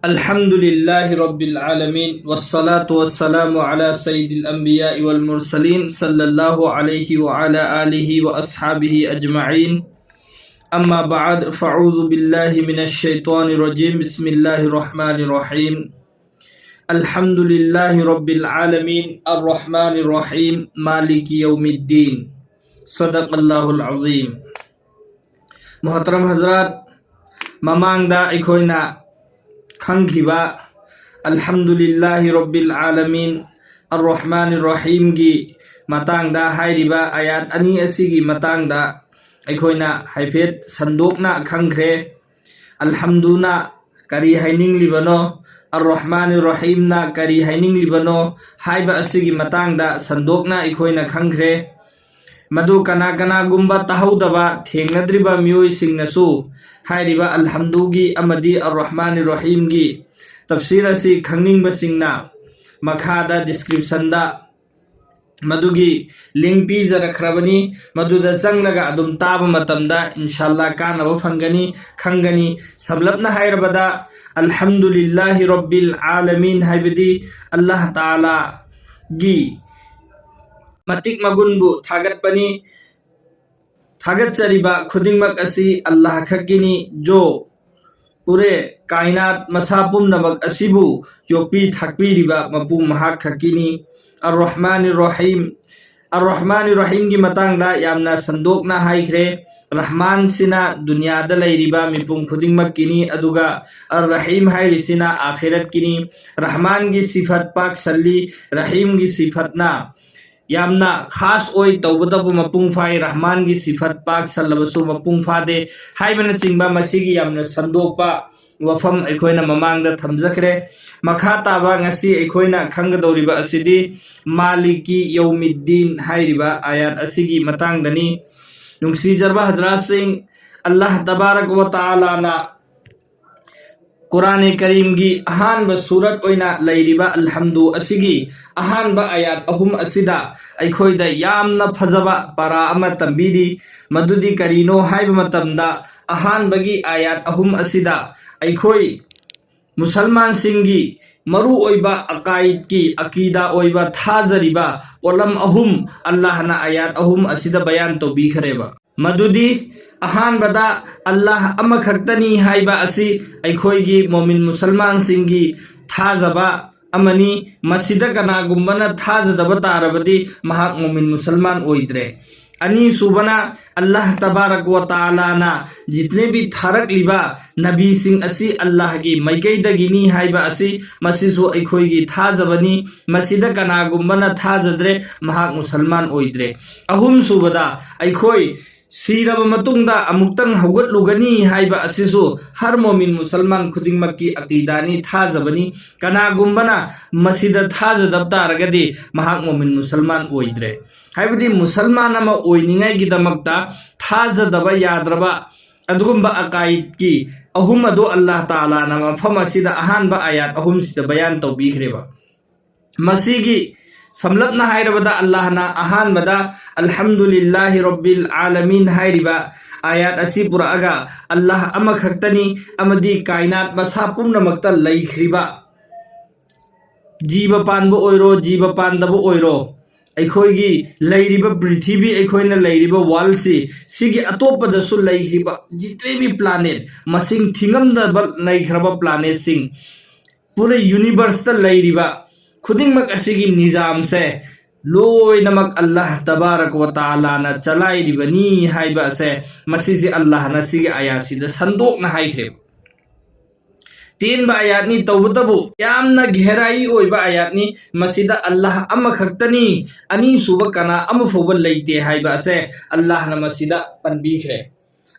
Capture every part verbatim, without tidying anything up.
الحمد لله رب العالمين، والصلاة والسلام على سيد الأنبياء والمرسلين، صلى الله عليه وعلى آله وأصحابه أجمعين. أما بعد، فأعوذ بالله من الشيطان الرجيم. بسم الله الرحمن الرحيم. الحمد لله رب العالمين، الرحمن الرحيم، مالك يوم الدين. صدق الله العظيم. ꯃꯨꯍꯇꯔꯝ ꯍꯖꯔꯥꯠ, ꯃꯃꯥꯡꯗ ꯑꯩꯈꯣꯏꯅ ꯈꯪꯈꯤꯕ ꯑꯜꯍꯝꯗꯨꯂꯤꯜꯂꯥꯍꯤ ꯔꯣꯕꯤꯜ ꯑꯥꯂꯃꯤꯟ ꯑꯔ ꯔꯍꯃꯥꯟ ꯔꯍꯤꯝꯒꯤ ꯃꯇꯥꯡꯗ ꯍꯥꯏꯔꯤꯕ ꯑꯌꯥꯠ ꯑꯅꯤ ꯑꯁꯤꯒꯤ ꯃꯇꯥꯡꯗ ꯑꯩꯈꯣꯏꯅ ꯍꯥꯏꯐꯦꯠ ꯁꯟꯗꯣꯛꯅ ꯈꯪꯈ꯭ꯔꯦ꯫ ꯑꯜꯍꯝꯗꯨꯅ ꯀꯔꯤ ꯍꯥꯏꯅꯤꯡꯂꯤꯕꯅꯣ, ꯑꯔ ꯔꯍꯃꯥꯟ ꯔꯍꯤꯝꯅ ꯀꯔꯤ ꯍꯥꯏꯅꯤꯡꯂꯤꯕꯅꯣ ꯍꯥꯏꯕ ꯑꯁꯤꯒꯤ ꯃꯇꯥꯡꯗ ꯁꯟꯗꯣꯛꯅ ꯑꯩꯈꯣꯏꯅ ꯈꯪꯈ꯭ꯔꯦ꯫ ꯃꯗꯨ ꯀꯅꯥ ꯀꯅꯥꯒꯨꯝꯕ ꯇꯥꯍꯧꯗꯕ, ꯊꯦꯡꯅꯗ꯭ꯔꯤꯕ ꯃꯤꯑꯣꯏꯁꯤꯡꯅꯁꯨ ꯍꯥꯏꯔꯤꯕ ꯑꯜꯍꯝꯗꯨꯒꯤ ꯑꯃꯗꯤ ꯑꯔ ꯔꯍꯃꯥꯟ ꯔꯍꯤꯝꯒꯤ ꯇꯐꯁꯤꯔ ꯑꯁꯤ ꯈꯪꯅꯤꯡꯕꯁꯤꯡꯅ ꯃꯈꯥꯗ ꯗꯤꯁꯀ꯭ꯔꯤꯞꯁꯟꯗ ꯃꯗꯨꯒꯤ ꯂꯤꯡ ꯄꯤꯖꯔꯛꯈ꯭ꯔꯕꯅꯤ꯫ ꯃꯗꯨꯗ ꯆꯪꯂꯒ ꯑꯗꯨꯝ ꯇꯥꯕ ꯃꯇꯝꯗ ꯏꯟꯁꯥꯜꯂꯥ ꯀꯥꯟꯅꯕ ꯐꯪꯒꯅꯤ, ꯈꯪꯒꯅꯤ꯫ ꯁꯝꯂꯞꯅ ꯍꯥꯏꯔꯕꯗ, ꯑꯜꯍꯝꯗꯨꯂꯤꯜꯂꯥꯍꯤ ꯔꯣꯕꯤꯜ ꯑꯥꯂꯃꯤꯟ ꯍꯥꯏꯕꯗꯤ ꯑꯜꯂꯥꯍ ꯇꯥꯂꯥꯒꯤ ꯃꯇꯤꯛ ꯃꯒꯨꯟꯕꯨ ꯊꯥꯒꯠꯄꯅꯤ꯫ ꯊꯥꯒꯠꯆꯔꯤꯕ ꯈꯨꯗꯤꯡꯃꯛ ꯑꯁꯤ ꯑꯜꯂꯥꯍ ꯈꯛꯀꯤꯅꯤ꯫ ꯖꯣ ꯄꯨꯔꯦ ꯀꯥꯏꯅꯥꯠ, ꯃꯁꯥ ꯄꯨꯝꯅꯃꯛ ꯑꯁꯤꯕꯨ ꯌꯣꯛꯄꯤ ꯊꯥꯛꯄꯤꯔꯤꯕ ꯃꯄꯨ ꯃꯍꯥꯛ ꯈꯛꯀꯤꯅꯤ꯫ ꯑꯔ ꯔꯍꯃꯥꯟ ꯔꯍꯤꯝ, ꯑꯔ ꯔꯍꯃꯥꯟ ꯔꯍꯤꯝꯒꯤ ꯃꯇꯥꯡꯗ ꯌꯥꯝꯅ ꯁꯟꯗꯣꯛꯅ ꯍꯥꯏꯈ꯭ꯔꯦ꯫ ꯔꯍꯃꯥꯟꯁꯤꯅ ꯗꯨꯅꯤꯌꯥꯗ ꯂꯩꯔꯤꯕ ꯃꯤꯄꯨꯝ ꯈꯨꯗꯤꯡꯃꯛꯀꯤꯅꯤ, ꯑꯗꯨꯒ ꯑꯔ ꯔꯍꯤꯝ ꯍꯥꯏꯔꯤꯁꯤꯅ ꯑꯥꯈꯤꯔꯠꯀꯤꯅꯤ꯫ ꯔꯍꯃꯥꯟꯒꯤ ꯁꯤꯐꯠ ꯄꯥꯛ ꯁꯜꯂꯤ, ꯔꯍꯤꯝꯒꯤ ꯁꯤꯐꯠꯅ ꯌꯥꯝꯅ ꯈꯥꯁ ꯑꯣꯏ, ꯇꯧꯕꯇꯕꯨ ꯃꯄꯨꯡ ꯐꯥꯏ, ꯔꯍꯃꯥꯟꯒꯤ ꯁꯤꯐꯠ ꯄꯥꯛ ꯁꯜꯂꯕꯁꯨ ꯃꯄꯨꯡ ꯐꯥꯗꯦ ꯍꯥꯏꯕꯅꯆꯤꯡꯕ ꯃꯁꯤꯒꯤ ꯌꯥꯝꯅ ꯁꯟꯗꯣꯛꯄ ꯋꯥꯐꯝ ꯑꯩꯈꯣꯏꯅ ꯃꯃꯥꯡꯗ ꯊꯝꯖꯈ꯭ꯔꯦ꯫ ꯃꯈꯥ ꯇꯥꯕ ꯉꯁꯤ ꯑꯩꯈꯣꯏꯅ ꯈꯪꯒꯗꯧꯔꯤꯕ ꯑꯁꯤꯗꯤ ꯃꯥꯂꯤꯀꯤ ꯌꯧꯃꯤꯗꯤꯟ ꯍꯥꯏꯔꯤꯕ ꯑꯥꯌꯥꯠ ꯑꯁꯤꯒꯤ ꯃꯇꯥꯡꯗꯅꯤ꯫ ꯅꯨꯡꯁꯤꯖꯔꯕ ꯍꯖꯔꯥꯠꯁꯤꯡ, ꯑꯜꯂꯥꯍ ꯇꯕꯥꯔꯛ ꯋ ꯇꯥꯂꯥꯅ ꯀꯨꯔꯥꯅꯦ ꯀꯔꯤꯝꯒꯤ ꯑꯍꯥꯟꯕ ꯁꯨꯔꯠ ꯑꯣꯏꯅ ꯂꯩꯔꯤꯕ ꯑꯜꯍꯝꯗꯨ ꯑꯁꯤꯒꯤ ꯑꯍꯥꯟꯕ ꯑꯥꯌꯥꯠ ꯑꯍꯨꯝ ꯑꯁꯤꯗ ꯑꯩꯈꯣꯏꯗ ꯌꯥꯝꯅ ꯐꯖꯕ ꯄꯔꯥ ꯑꯃ ꯇꯝꯕꯤꯔꯤ꯫ ꯃꯗꯨꯗꯤ ꯀꯔꯤꯅꯣ ꯍꯥꯏꯕ ꯃꯇꯝꯗ, ꯑꯍꯥꯟꯕꯒꯤ ꯑꯥꯌꯥꯠ ꯑꯍꯨꯝ ꯑꯁꯤꯗ ꯑꯩꯈꯣꯏ ꯃꯨꯁꯜꯃꯥꯟꯁꯤꯡꯒꯤ ꯃꯔꯨ ꯑꯣꯏꯕ ꯑꯀꯥꯏꯗꯀꯤ ꯑꯀꯤꯗꯥ ꯑꯣꯏꯕ ꯊꯥꯖꯔꯤꯕ ꯄꯣꯠꯂꯝ ꯑꯍꯨꯝ ꯑꯜꯂꯥꯍꯅ ꯑꯌꯥꯠ ꯑꯍꯨꯝ ꯑꯁꯤꯗ ꯕꯌꯥꯟ ꯇꯧꯕꯤꯈ꯭ꯔꯦꯕ꯫ ꯃꯗꯨꯗꯤ ꯑꯍꯥꯟꯕꯗ ꯑꯜꯂꯥꯍ ꯑꯃꯈꯛꯇꯅꯤ ꯍꯥꯏꯕ ꯑꯁꯤ ꯑꯩꯈꯣꯏꯒꯤ ꯃꯣꯃꯤꯟ ꯃꯨꯁꯜꯃꯥꯟꯁꯤꯡꯒꯤ ꯊꯥꯖꯕ ꯑꯃꯅꯤ꯫ ꯃꯁꯤꯗ ꯀꯅꯥꯒꯨꯝꯕꯅ ꯊꯥꯖꯗꯕ ꯇꯥꯔꯕꯗꯤ ꯃꯍꯥꯛ ꯃꯣꯃꯤꯟ ꯃꯨꯁꯜꯃꯥꯟ ꯑꯣꯏꯗ꯭ꯔꯦ꯫ ꯑꯅꯤꯁꯨꯕꯅ ꯑꯜꯂꯥꯍ ꯇꯕꯥꯔꯛ ꯋ ꯇꯥꯂꯥꯅ ꯖꯤꯇꯅꯦꯕꯤ ꯊꯥꯔꯛꯂꯤꯕ ꯅꯕꯤꯁꯤꯡ ꯑꯁꯤ ꯑꯜꯂꯥꯍꯒꯤ ꯃꯥꯏꯀꯩꯗꯒꯤꯅꯤ ꯍꯥꯏꯕ ꯑꯁꯤ ꯃꯁꯤꯁꯨ ꯑꯩꯈꯣꯏꯒꯤ ꯊꯥꯖꯕꯅꯤ꯫ ꯃꯁꯤꯗ ꯀꯅꯥꯒꯨꯝꯕꯅ ꯊꯥꯖꯗ꯭ꯔꯦ, ꯃꯍꯥꯛ ꯃꯨꯁꯜꯃꯥꯟ ꯑꯣꯏꯗ꯭ꯔꯦ꯫ ꯑꯍꯨꯝꯁꯨꯕꯗ ꯑꯩꯈꯣꯏ ꯁꯤꯔꯕ ꯃꯇꯨꯡꯗ ꯑꯃꯨꯛꯇꯪ ꯍꯧꯒꯠꯂꯨꯒꯅꯤ ꯍꯥꯏꯕ ꯑꯁꯤꯁꯨ ꯍꯔ ꯃꯣꯃꯤꯟ ꯃꯨꯁꯜꯃꯥꯟ ꯈꯨꯗꯤꯡꯃꯛꯀꯤ ꯑꯀꯤꯗꯥꯅꯤ, ꯊꯥꯖꯕꯅꯤ꯫ ꯀꯅꯥꯒꯨꯝꯕꯅ ꯃꯁꯤꯗ ꯊꯥꯖꯗꯕ ꯇꯥꯔꯒꯗꯤ ꯃꯍꯥꯛ ꯃꯣꯃꯤꯟ ꯃꯨꯁꯜꯃꯥꯟ ꯑꯣꯏꯗ꯭ꯔꯦ꯫ ꯍꯥꯏꯕꯗꯤ ꯃꯨꯁꯜꯃꯥꯟ ꯑꯃ ꯑꯣꯏꯅꯤꯡꯉꯥꯏꯒꯤꯗꯃꯛꯇ ꯊꯥꯖꯗꯕ ꯌꯥꯗ꯭ꯔꯕ ꯑꯗꯨꯒꯨꯝꯕ ꯑꯀꯥꯏꯗꯀꯤ ꯑꯍꯨꯝ ꯑꯗꯨ ꯑꯜꯂꯥꯍ ꯇꯥꯂꯥꯅ ꯃꯐꯝ ꯑꯁꯤꯗ ꯑꯍꯥꯟꯕ ꯑꯌꯥꯠ ꯑꯍꯨꯝꯁꯤꯗ ꯕꯌꯥꯟ ꯇꯧꯕꯤꯈ꯭ꯔꯦꯕ꯫ ꯃꯁꯤꯒꯤ ꯁꯝꯂꯞꯅ ꯍꯥꯏꯔꯕꯗ ꯑꯜꯂꯥꯍꯅ ꯑꯍꯥꯟꯕꯗ "ꯑꯜꯍꯝꯗꯨꯂꯤꯜꯂꯥꯍꯤ ꯔꯣꯕꯤꯜ ꯑꯥꯂꯃꯤꯟ" ꯍꯥꯏꯔꯤꯕ ꯑꯌꯥꯠ ꯑꯁꯤ ꯄꯨꯔꯛꯑꯒ ꯑꯜꯂꯥꯍ ꯑꯃꯈꯛꯇꯅꯤ ꯑꯃꯗꯤ ꯀꯥꯏꯅꯥꯠ ꯃꯁꯥ ꯄꯨꯝꯅꯃꯛꯇ ꯂꯩꯈ꯭ꯔꯤꯕ ꯖꯤꯕ ꯄꯥꯟꯕ ꯑꯣꯏꯔꯣ, ꯖꯤꯕ ꯄꯥꯟꯗꯕ ꯑꯣꯏꯔꯣ, ꯑꯩꯈꯣꯏꯒꯤ ꯂꯩꯔꯤꯕ ꯄ꯭ꯔꯤꯊꯤꯕꯤ, ꯑꯩꯈꯣꯏꯅ ꯂꯩꯔꯤꯕ ꯋꯥꯔꯜꯁꯤ, ꯁꯤꯒꯤ ꯑꯇꯣꯞꯄꯗꯁꯨ ꯂꯩꯈ꯭ꯔꯤꯕ ꯖꯤꯇ꯭ꯔꯦꯕꯤ ꯄ꯭ꯂꯥꯅꯦꯠ, ꯃꯁꯤꯡ ꯊꯤꯉꯝꯗꯕ ꯂꯩꯈ꯭ꯔꯕ ꯄ꯭ꯂꯥꯅꯦꯠꯁꯤꯡ, ꯄꯨꯔꯥ ꯌꯨꯅꯤꯚꯔꯁꯇ ꯂꯩꯔꯤꯕ ꯈꯨꯗꯤꯡꯃꯛ ꯑꯁꯤꯒꯤ ꯅꯤꯖꯥꯝꯁꯦ ꯂꯣꯏꯅꯃꯛ ꯑꯜꯂꯥꯍ ꯇꯕꯥꯔꯛ ꯋ ꯇꯥꯂꯥꯅ ꯆꯂꯥꯏꯔꯤꯕꯅꯤ ꯍꯥꯏꯕ ꯑꯁꯦ ꯃꯁꯤꯁꯦ ꯑꯜꯂꯥꯍꯅ ꯁꯤꯒꯤ ꯑꯌꯥꯠꯁꯤꯗ ꯁꯟꯗꯣꯛꯅ ꯍꯥꯏꯈ꯭ꯔꯦꯕ꯫ ꯇꯦꯟꯕ ꯑꯌꯥꯠꯅꯤ, ꯇꯧꯕꯇꯕꯨ ꯌꯥꯝꯅ ꯒꯦꯍꯔꯥꯏ ꯑꯣꯏꯕ ꯑꯌꯥꯠꯅꯤ꯫ ꯃꯁꯤꯗ ꯑꯜꯂꯥꯍ ꯑꯃꯈꯛꯇꯅꯤ, ꯑꯅꯤꯁꯨꯕ ꯀꯅꯥ ꯑꯃ ꯐꯥꯎꯕ ꯂꯩꯇꯦ ꯍꯥꯏꯕ ꯑꯁꯦ ꯑꯜꯂꯥꯍꯅ ꯃꯁꯤꯗ ꯄꯟꯕꯤꯈ꯭ꯔꯦ꯫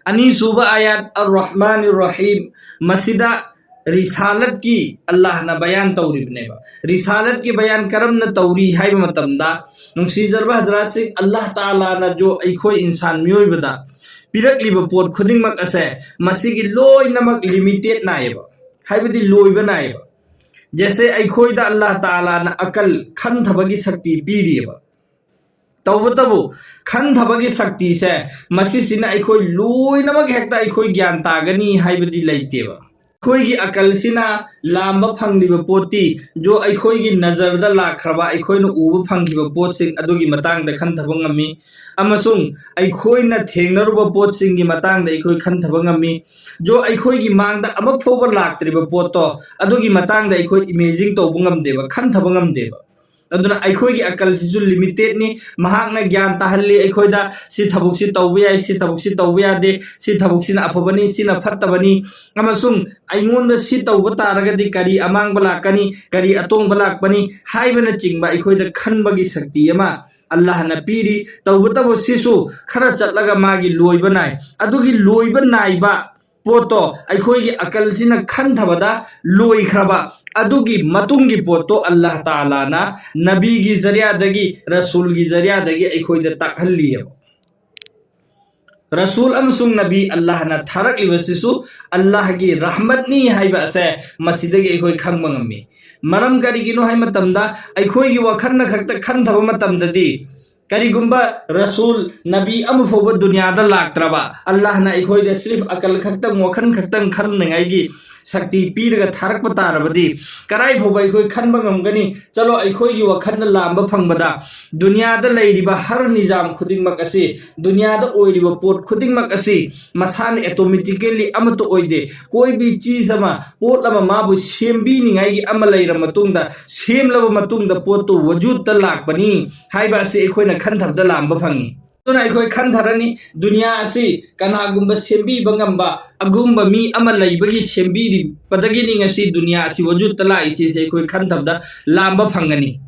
ꯑꯅꯤꯁꯨꯕ ꯑꯌꯥꯠ ꯑꯔ ꯔꯍꯃꯥꯟ ꯔꯍꯤꯝ, ꯃꯁꯤꯗ ꯔꯤꯁꯥꯂꯠꯀꯤ ꯑꯜꯂꯥꯍꯅ ꯕꯌꯥꯟ ꯇꯧꯔꯤꯕꯅꯦꯕ꯫ ꯔꯤꯁꯥꯂꯠꯀꯤ ꯕꯌꯥꯟ ꯀꯔꯝꯅ ꯇꯧꯔꯤ ꯍꯥꯏꯕ ꯃꯇꯝꯗ, ꯅꯨꯡꯁꯤꯖꯔꯕ ꯍꯖꯔꯥꯠꯁꯤꯡ, ꯑꯜꯂꯥꯍ ꯇꯥꯂꯥꯅ ꯖꯣ ꯑꯩꯈꯣꯏ ꯏꯟꯁꯥꯟ ꯃꯤꯑꯣꯏꯕꯗ ꯄꯤꯔꯛꯂꯤꯕ ꯄꯣꯠ ꯈꯨꯗꯤꯡꯃꯛ ꯑꯁꯦ ꯃꯁꯤꯒꯤ ꯂꯣꯏꯅꯃꯛ ꯂꯤꯃꯤꯇꯦꯠ ꯅꯥꯏꯌꯦꯕ, ꯍꯥꯏꯕꯗꯤ ꯂꯣꯏꯕ ꯅꯥꯏꯌꯦꯕ꯫ ꯖꯦꯁꯦ ꯑꯩꯈꯣꯏꯗ ꯑꯜꯂꯥꯍ ꯇꯥꯂꯥꯅ ꯑꯀꯜ, ꯈꯟꯊꯕꯒꯤ ꯁꯛꯇꯤ ꯄꯤꯔꯤꯑꯕ꯫ ꯇꯧꯕꯇꯕꯨ ꯈꯟꯊꯕꯒꯤ ꯁꯛꯇꯤꯁꯦ ꯃꯁꯤꯁꯤꯅ ꯑꯩꯈꯣꯏ ꯂꯣꯏꯅꯃꯛ ꯍꯦꯛꯇ ꯑꯩꯈꯣꯏ ꯒ꯭ꯌꯥꯟ ꯇꯥꯒꯅꯤ ꯍꯥꯏꯕꯗꯤ ꯂꯩꯇꯦꯕ꯫ ꯑꯩꯈꯣꯏꯒꯤ ꯑꯀꯜꯁꯤꯅ ꯂꯥꯝꯕ ꯐꯪꯂꯤꯕ ꯄꯣꯠꯇꯤ ꯖꯣ ꯑꯩꯈꯣꯏꯒꯤ ꯅꯖꯔꯗ ꯂꯥꯛꯈ꯭ꯔꯕ, ꯑꯩꯈꯣꯏꯅ ꯎꯕ ꯐꯪꯈꯤꯕ ꯄꯣꯠꯁꯤꯡ ꯑꯗꯨꯒꯤ ꯃꯇꯥꯡꯗ ꯈꯟꯊꯕ ꯉꯝꯃꯤ, ꯑꯃꯁꯨꯡ ꯑꯩꯈꯣꯏꯅ ꯊꯦꯡꯅꯔꯨꯕ ꯄꯣꯠꯁꯤꯡꯒꯤ ꯃꯇꯥꯡꯗ ꯑꯩꯈꯣꯏ ꯈꯟꯊꯕ ꯉꯝꯃꯤ꯫ ꯖꯣ ꯑꯩꯈꯣꯏꯒꯤ ꯃꯥꯡꯗ ꯑꯃ ꯐꯥꯎꯕ ꯂꯥꯛꯇ꯭ꯔꯤꯕ ꯄꯣꯠꯇꯣ ꯑꯗꯨꯒꯤ ꯃꯇꯥꯡꯗ ꯑꯩꯈꯣꯏ ꯏꯃꯦꯖꯤꯟ ꯇꯧꯕ ꯉꯝꯗꯦꯕ, ꯈꯟꯊꯕ ꯉꯝꯗꯦꯕ꯫ ꯑꯗꯨꯅ ꯑꯩꯈꯣꯏꯒꯤ ꯑꯀꯜꯁꯤꯁꯨ ꯂꯤꯃꯤꯇꯦꯠꯅꯤ꯫ ꯃꯍꯥꯛꯅ ꯒ꯭ꯌꯥꯟ ꯇꯥꯍꯜꯂꯤ ꯑꯩꯈꯣꯏꯗ, ꯁꯤ ꯊꯕꯛꯁꯤ ꯇꯧꯕ ꯌꯥꯏ, ꯁꯤ ꯊꯕꯛꯁꯤ ꯇꯧꯕ ꯌꯥꯗꯦ, ꯁꯤ ꯊꯕꯛꯁꯤꯅ ꯑꯐꯕꯅꯤ, ꯁꯤꯅ ꯐꯠꯇꯕꯅꯤ, ꯑꯃꯁꯨꯡ ꯑꯩꯉꯣꯟꯗ ꯁꯤ ꯇꯧꯕ ꯇꯥꯔꯒꯗꯤ ꯀꯔꯤ ꯑꯃꯥꯡꯕ ꯂꯥꯛꯀꯅꯤ, ꯀꯔꯤ ꯑꯇꯣꯡꯕ ꯂꯥꯛꯄꯅꯤ ꯍꯥꯏꯕꯅꯆꯤꯡꯕ ꯑꯩꯈꯣꯏꯗ ꯈꯟꯕꯒꯤ ꯁꯛꯇꯤ ꯑꯃ ꯑꯜꯂꯥꯍꯅ ꯄꯤꯔꯤ꯫ ꯇꯧꯕꯇꯕꯨ ꯁꯤꯁꯨ ꯈꯔ ꯆꯠꯂꯒ ꯃꯥꯒꯤ ꯂꯣꯏꯕ ꯅꯥꯏ꯫ ꯑꯗꯨꯒꯤ ꯂꯣꯏꯕ ꯅꯥꯏꯕ ꯄꯣꯠꯇꯣ ꯑꯩꯈꯣꯏꯒꯤ ꯑꯀꯜꯁꯤꯅ ꯈꯟꯊꯕꯗ ꯂꯣꯏꯈ꯭ꯔꯕ ꯑꯗꯨꯒꯤ ꯃꯇꯨꯡꯒꯤ ꯄꯣꯠꯇꯣ ꯑꯜꯂꯥꯍ ꯇꯥꯂꯥꯅ ꯅꯕꯤꯒꯤ ꯖꯔꯤꯌꯥꯗꯒꯤ, ꯔꯁꯨꯜꯒꯤ ꯖꯔꯤꯌꯥꯗꯒꯤ ꯑꯩꯈꯣꯏꯗ ꯇꯥꯛꯍꯜꯂꯤꯑꯕ꯫ ꯔꯁꯨꯜ ꯑꯃꯁꯨꯡ ꯅꯕꯤ ꯑꯜꯂꯥꯍꯅ ꯊꯥꯔꯛꯂꯤꯕꯁꯤꯁꯨ ꯑꯜꯂꯥꯍꯒꯤ ꯔꯍꯃꯠꯅꯤ ꯍꯥꯏꯕ ꯑꯁꯦ ꯃꯁꯤꯗꯒꯤ ꯑꯩꯈꯣꯏ ꯈꯪꯕ ꯉꯝꯃꯤ꯫ ꯃꯔꯝ ꯀꯔꯤꯒꯤꯅꯣ ꯍꯥꯏꯕ ꯃꯇꯝꯗ, ꯑꯩꯈꯣꯏꯒꯤ ꯋꯥꯈꯜꯅ ꯈꯛꯇ ꯈꯟꯊꯕ ꯃꯇꯝꯗꯗꯤ, ꯀꯔꯤꯒꯨꯝꯕ ꯔꯁꯨꯜ, ꯅꯕꯤ ꯑꯃ ꯐꯥꯎꯕ ꯗꯨꯅꯤꯌꯥꯗ ꯂꯥꯛꯇ꯭ꯔꯕ, ꯑꯜꯂꯥꯍꯅ ꯑꯩꯈꯣꯏꯗ ꯁ꯭ꯔꯤꯐ ꯑꯀꯜ ꯈꯛꯇꯪ, ꯋꯥꯈꯜ ꯈꯛꯇꯪ ꯈꯟꯅꯉꯥꯏꯒꯤ ꯁꯛꯇꯤ ꯄꯤꯔꯒ ꯊꯥꯔꯛꯄ ꯇꯥꯔꯕꯗꯤ, ꯀꯔꯥꯏ ꯐꯥꯎꯕ ꯑꯩꯈꯣꯏ ꯈꯟꯕ ꯉꯝꯒꯅꯤ? ꯆꯂꯣ, ꯑꯩꯈꯣꯏꯒꯤ ꯋꯥꯈꯜꯅ ꯂꯥꯝꯕ ꯐꯪꯕꯗ, ꯗꯨꯅꯤꯌꯥꯗ ꯂꯩꯔꯤꯕ ꯍꯔ ꯅꯤꯖꯥꯝ ꯈꯨꯗꯤꯡꯃꯛ ꯑꯁꯤ, ꯗꯨꯅꯤꯌꯥꯗ ꯑꯣꯏꯔꯤꯕ ꯄꯣꯠ ꯈꯨꯗꯤꯡꯃꯛ ꯑꯁꯤ ꯃꯁꯥꯅ ꯑꯣꯇꯣꯃꯦꯇꯤꯀꯦꯜꯂꯤ ꯑꯃꯠꯇ ꯑꯣꯏꯗꯦ꯫ ꯀꯣꯏ ꯚꯤ ꯆꯤꯖ ꯑꯃ, ꯄꯣꯠ ꯑꯃ ꯃꯥꯕꯨ ꯁꯦꯝꯕꯤꯅꯤꯡꯉꯥꯏꯒꯤ ꯑꯃ ꯂꯩꯔ ꯃꯇꯨꯡꯗ, ꯁꯦꯝꯂꯕ ꯃꯇꯨꯡꯗ ꯄꯣꯠꯇꯨ ꯋꯖꯨꯗꯇ ꯂꯥꯛꯄꯅꯤ ꯍꯥꯏꯕ ꯑꯁꯤ ꯑꯩꯈꯣꯏꯅ ꯈꯟꯊꯕꯗ ꯂꯥꯝꯕ ꯐꯪꯉꯤ꯫ ꯑꯗꯨꯅ ꯑꯩꯈꯣꯏ ꯈꯟꯊꯔꯅꯤ, ꯗꯨꯅꯤꯌꯥ ꯑꯁꯤ ꯀꯅꯥꯒꯨꯝꯕ ꯁꯦꯝꯕꯤꯕ ꯉꯝꯕ ꯑꯒꯨꯝꯕ ꯃꯤ ꯑꯃ ꯂꯩꯕꯒꯤ ꯁꯦꯝꯕꯤꯔꯤꯕꯗꯒꯤꯅꯤ ꯉꯁꯤ ꯗꯨꯅꯤꯌꯥ ꯑꯁꯤ ꯋꯖꯨꯗꯇ ꯂꯥꯛꯏꯁꯤ, ꯑꯩꯈꯣꯏ ꯈꯟꯊꯕꯗ ꯂꯥꯝꯕ ꯐꯪꯒꯅꯤ꯫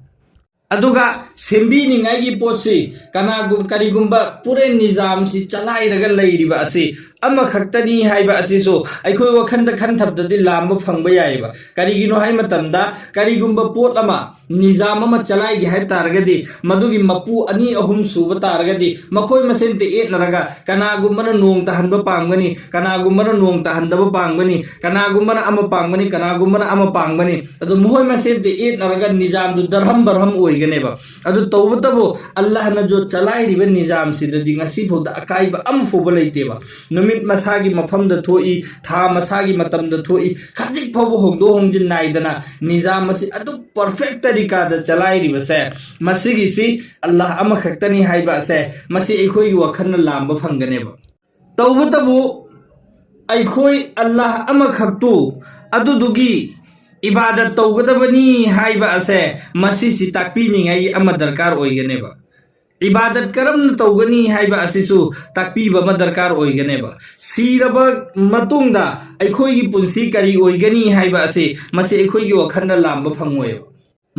ꯑꯗꯨꯒ ꯁꯦꯝꯕꯤꯅꯤꯡꯉꯥꯏꯒꯤ ꯄꯣꯠꯁꯤ ꯀꯅꯥꯒꯨꯝ-, ꯀꯔꯤꯒꯨꯝꯕ ꯄꯨꯔꯦ ꯅꯤꯖꯥꯝꯁꯤ ꯆꯂꯥꯏꯔꯒ ꯂꯩꯔꯤꯕ ꯑꯁꯤ ꯑꯃꯈꯛꯇꯅꯤ ꯍꯥꯏꯕ ꯑꯁꯤꯁꯨ ꯑꯩꯈꯣꯏ ꯋꯥꯈꯜꯗ ꯈꯟꯊꯕꯗꯗꯤ ꯂꯥꯝꯕ ꯐꯪꯕ ꯌꯥꯏꯑꯕ꯫ ꯀꯔꯤꯒꯤꯅꯣ ꯍꯥꯏ ꯃꯇꯝꯗ, ꯀꯔꯤꯒꯨꯝꯕ ꯄꯣꯠ ꯑꯃ, ꯅꯤꯖꯥꯝ ꯑꯃ ꯆꯂꯥꯏꯒꯦ ꯍꯥꯏꯕ ꯇꯥꯔꯒꯗꯤ, ꯃꯗꯨꯒꯤ ꯃꯄꯨ ꯑꯅꯤ ꯑꯍꯨꯝ ꯁꯨꯕ ꯇꯥꯔꯒꯗꯤ, ꯃꯈꯣꯏ ꯃꯁꯦꯟꯇ ꯌꯦꯠꯅꯔꯒ ꯀꯅꯥꯒꯨꯝꯕꯅ ꯅꯣꯡ ꯇꯥꯍꯟꯕ ꯄꯥꯝꯒꯅꯤ, ꯀꯅꯥꯒꯨꯝꯕꯅ ꯅꯣꯡ ꯇꯥꯍꯟꯗꯕ ꯄꯥꯝꯒꯅꯤ, ꯀꯅꯥꯒꯨꯝꯕꯅ ꯑꯃ ꯄꯥꯝꯒꯅꯤ, ꯀꯅꯥꯒꯨꯝꯕꯅ ꯑꯃ ꯄꯥꯝꯒꯅꯤ꯫ ꯑꯗꯣ ꯃꯈꯣꯏ ꯃꯁꯦꯟꯇ ꯌꯦꯠꯅꯔꯒ ꯅꯤꯖꯥꯝꯗꯨ ꯗꯔꯍꯝ ꯕꯔꯍꯝ ꯑꯣꯏꯒꯅꯦꯕ꯫ ꯑꯗꯨ ꯇꯧꯕꯇꯕꯨ ꯑꯜꯂꯥꯍꯅ ꯖꯣ ꯆꯂꯥꯏꯔꯤꯕ ꯅꯤꯖꯥꯝꯁꯤꯗꯗꯤ ꯉꯁꯤ ꯐꯥꯎꯗ ꯑꯀꯥꯏꯕ ꯑꯃ ꯐꯥꯎꯕ ꯂꯩꯇꯦꯕ꯫ ꯅꯨꯃꯤꯠ ꯅꯨꯃꯤꯠ ꯃꯁꯥꯒꯤ ꯃꯐꯝꯗ ꯊꯣꯛꯏ, ꯊꯥ ꯃꯁꯥꯒꯤ ꯃꯇꯝꯗ ꯊꯣꯛꯏ, ꯈꯖꯤꯛ ꯐꯥꯎꯕ ꯍꯣꯡꯗꯣꯛ ꯍꯣꯡꯖꯤꯟ ꯅꯥꯏꯗꯅ ꯅꯤꯖꯥꯝ ꯑꯁꯤ ꯑꯗꯨꯛ ꯄꯔꯐꯦꯛ ꯇꯔꯤꯀꯥꯗ ꯆꯂꯥꯏꯔꯤꯕꯁꯦ, ꯃꯁꯤꯒꯤꯁꯤ ꯑꯜꯂꯥꯍ ꯑꯃꯈꯛꯇꯅꯤ ꯍꯥꯏꯕ ꯑꯁꯦ ꯃꯁꯤ ꯑꯩꯈꯣꯏꯒꯤ ꯋꯥꯈꯜꯅ ꯂꯥꯝꯕ ꯐꯪꯒꯅꯦꯕ꯫ ꯇꯧꯕꯇꯕꯨ ꯑꯩꯈꯣꯏ ꯑꯜꯂꯥꯍ ꯑꯃꯈꯛꯇꯨ ꯑꯗꯨꯗꯨꯒꯤ ꯏꯕꯥꯗꯠ ꯇꯧꯒꯗꯕꯅꯤ ꯍꯥꯏꯕ ꯑꯁꯦ ꯃꯁꯤꯁꯤ ꯇꯥꯛꯄꯤꯅꯤꯡꯉꯥꯏꯒꯤ ꯑꯃ ꯗꯔꯀꯥꯔ ꯑꯣꯏꯒꯅꯦꯕ꯫ ꯏꯕꯥꯗꯠ ꯀꯔꯝꯅ ꯇꯧꯒꯅꯤ ꯍꯥꯏꯕ ꯑꯁꯤꯁꯨ ꯇꯥꯛꯄꯤꯕ ꯑꯃ ꯗꯔꯀꯥꯔ ꯑꯣꯏꯒꯅꯦꯕ꯫ ꯁꯤꯔꯕ ꯃꯇꯨꯡꯗ ꯑꯩꯈꯣꯏꯒꯤ ꯄꯨꯟꯁꯤ ꯀꯔꯤ ꯑꯣꯏꯒꯅꯤ ꯍꯥꯏꯕ ꯑꯁꯤ ꯃꯁꯤ ꯑꯩꯈꯣꯏꯒꯤ ꯋꯥꯈꯜꯅ ꯂꯥꯝꯕ ꯐꯪꯉꯣꯏꯕ꯫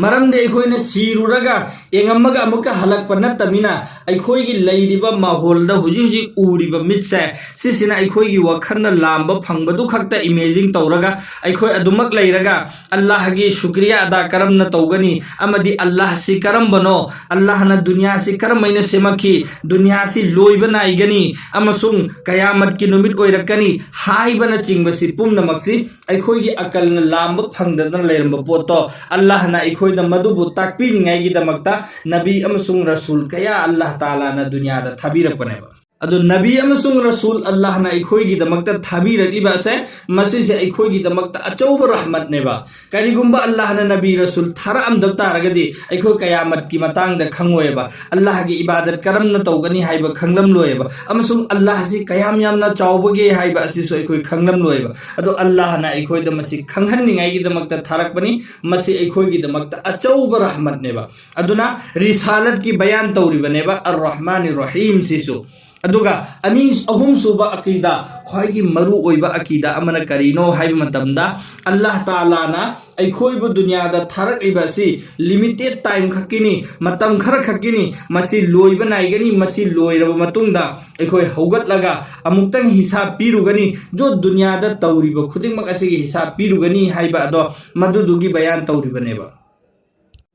ꯃꯔꯝꯗꯤ ꯑꯩꯈꯣꯏꯅ ꯁꯤꯔꯨꯔꯒ ꯌꯦꯡꯉꯝꯃꯒ ꯑꯃꯨꯛꯀ ꯍꯜꯂꯛꯄ ꯅꯠꯇꯕꯅꯤꯅ, ꯑꯩꯈꯣꯏꯒꯤ ꯂꯩꯔꯤꯕ ꯃꯥꯍꯣꯜꯗ ꯍꯧꯖꯤꯛ ꯍꯧꯖꯤꯛ ꯎꯔꯤꯕ ꯃꯤꯠꯁꯦ, ꯁꯤꯁꯤꯅ ꯑꯩꯈꯣꯏꯒꯤ ꯋꯥꯈꯜꯅ ꯂꯥꯝꯕ ꯐꯪꯕꯗꯨ ꯈꯛꯇ ꯏꯃꯦꯖꯤꯟ ꯇꯧꯔꯒ ꯑꯩꯈꯣꯏ ꯑꯗꯨꯃꯛ ꯂꯩꯔꯒ ꯑꯜꯂꯥꯍꯒꯤ ꯁꯨꯀ꯭ꯔꯤꯌꯥ ꯑꯗꯥ ꯀꯔꯝꯅ ꯇꯧꯒꯅꯤ ꯑꯃꯗꯤ ꯑꯜꯂꯥꯍꯁꯤ ꯀꯔꯝꯕꯅꯣ, ꯑꯜꯂꯥꯍꯅ ꯗꯨꯅꯤꯌꯥꯁꯤ ꯀꯔꯝꯍꯥꯏꯅ ꯁꯦꯝꯃꯛꯈꯤ, ꯗꯨꯅꯤꯌꯥꯁꯤ ꯂꯣꯏꯕ ꯅꯥꯏꯒꯅꯤ ꯑꯃꯁꯨꯡ ꯀꯌꯥꯃꯠꯀꯤ ꯅꯨꯃꯤꯠ ꯑꯣꯏꯔꯛꯀꯅꯤ ꯍꯥꯏꯕꯅꯆꯤꯡꯕꯁꯤ ꯄꯨꯝꯅꯃꯛꯁꯤ ꯑꯩꯈꯣꯏꯒꯤ ꯑꯀꯜꯅ ꯂꯥꯝꯕ ꯐꯪꯗꯗꯅ ꯂꯩꯔꯝꯕ ꯄꯣꯠꯇꯣ ꯑꯜꯂꯥꯍꯅ ꯑꯩꯈꯣꯏꯗ ꯃꯗꯨꯕꯨ ꯇꯥꯛꯄꯤꯅꯤꯡꯉꯥꯏꯒꯤꯗꯃꯛꯇ ꯅꯕꯤ ꯑꯃꯁꯨꯡ ꯔꯁꯨꯜ ꯀꯌꯥ ꯑꯜꯂꯥꯍ ꯇꯥꯂꯥꯅ ꯗꯨꯅꯤꯌꯥꯗ ꯊꯥꯕꯤꯔꯛꯄꯅꯦꯕ꯫ ꯑꯗꯨ ꯅꯕꯤ ꯑꯃꯁꯨꯡ ꯔꯁꯨꯜ ꯑꯜꯂꯥꯍꯅ ꯑꯩꯈꯣꯏꯒꯤꯗꯃꯛꯇ ꯊꯥꯕꯤꯔꯛꯂꯤꯕ ꯑꯁꯦ ꯃꯁꯤꯁꯦ ꯑꯩꯈꯣꯏꯒꯤꯗꯃꯛꯇ ꯑꯆꯧꯕ ꯔꯍꯃꯠꯅꯦꯕ꯫ ꯀꯔꯤꯒꯨꯝꯕ ꯑꯜꯂꯥꯍꯅ ꯅꯕꯤ ꯔꯁꯨꯜ ꯊꯥꯔꯛꯑꯝꯗꯕ ꯇꯥꯔꯒꯗꯤ ꯑꯩꯈꯣꯏ ꯀꯌꯥꯃꯠꯀꯤ ꯃꯇꯥꯡꯗ ꯈꯪꯉꯣꯏꯕ, ꯑꯜꯂꯥꯍꯒꯤ ꯏꯕꯥꯗꯠ ꯀꯔꯝꯅ ꯇꯧꯒꯅꯤ ꯍꯥꯏꯕ ꯈꯪꯂꯝꯂꯣꯏꯕ, ꯑꯃꯁꯨꯡ ꯑꯜꯂꯥꯍꯁꯤ ꯀꯌꯥꯝ ꯌꯥꯝꯅ ꯆꯥꯎꯕꯒꯦ ꯍꯥꯏꯕ ꯑꯁꯤꯁꯨ ꯑꯩꯈꯣꯏ ꯈꯪꯂꯝꯂꯣꯏꯕ꯫ ꯑꯗꯣ ꯑꯜꯂꯥꯍꯅ ꯑꯩꯈꯣꯏꯗ ꯃꯁꯤ ꯈꯪꯍꯟꯅꯤꯡꯉꯥꯏꯒꯤꯗꯃꯛꯇ ꯊꯥꯔꯛꯄꯅꯤ꯫ ꯃꯁꯤ ꯑꯩꯈꯣꯏꯒꯤꯗꯃꯛꯇ ꯑꯆꯧꯕ ꯔꯍꯃꯠꯅꯦꯕ꯫ ꯑꯗꯨꯅ ꯔꯤꯁꯥꯂꯠꯀꯤ ꯕꯌꯥꯟ ꯇꯧꯔꯤꯕꯅꯦꯕ ꯑꯔ ꯔꯍꯃꯥꯅꯤ ꯔꯍꯤꯝꯁꯤꯁꯨ꯫ ꯑꯗꯨꯒ ꯑꯅꯤ, ꯑꯍꯨꯝꯁꯨꯕ ꯑꯀꯤꯗꯥ, ꯈ꯭ꯋꯥꯏꯒꯤ ꯃꯔꯨ ꯑꯣꯏꯕ ꯑꯀꯤꯗꯥ ꯑꯃꯅ ꯀꯔꯤꯅꯣ ꯍꯥꯏꯕ ꯃꯇꯝꯗ, ꯑꯜꯂꯥꯍ ꯇꯥꯂꯥꯅ ꯑꯩꯈꯣꯏꯕꯨ ꯗꯨꯅꯤꯌꯥꯗ ꯊꯥꯔꯛꯂꯤꯕ ꯑꯁꯤ ꯂꯤꯃꯤꯇꯦꯠ ꯇꯥꯏꯝ ꯈꯛꯀꯤꯅꯤ, ꯃꯇꯝ ꯈꯔ ꯈꯛꯀꯤꯅꯤ, ꯃꯁꯤ ꯂꯣꯏꯕ ꯅꯥꯏꯒꯅꯤ, ꯃꯁꯤ ꯂꯣꯏꯔꯕ ꯃꯇꯨꯡꯗ ꯑꯩꯈꯣꯏ ꯍꯧꯒꯠꯂꯒ ꯑꯃꯨꯛꯇꯪ ꯍꯤꯁꯥꯕ ꯄꯤꯔꯨꯒꯅꯤ, ꯗꯣ ꯗꯨꯅꯤꯌꯥꯗ ꯇꯧꯔꯤꯕ ꯈꯨꯗꯤꯡꯃꯛ ꯑꯁꯤꯒꯤ ꯍꯤꯁꯥꯕ ꯄꯤꯔꯨꯒꯅꯤ ꯍꯥꯏꯕ ꯑꯗꯣ ꯃꯗꯨꯗꯨꯒꯤ ꯕꯌꯥꯟ ꯇꯧꯔꯤꯕꯅꯦꯕ꯫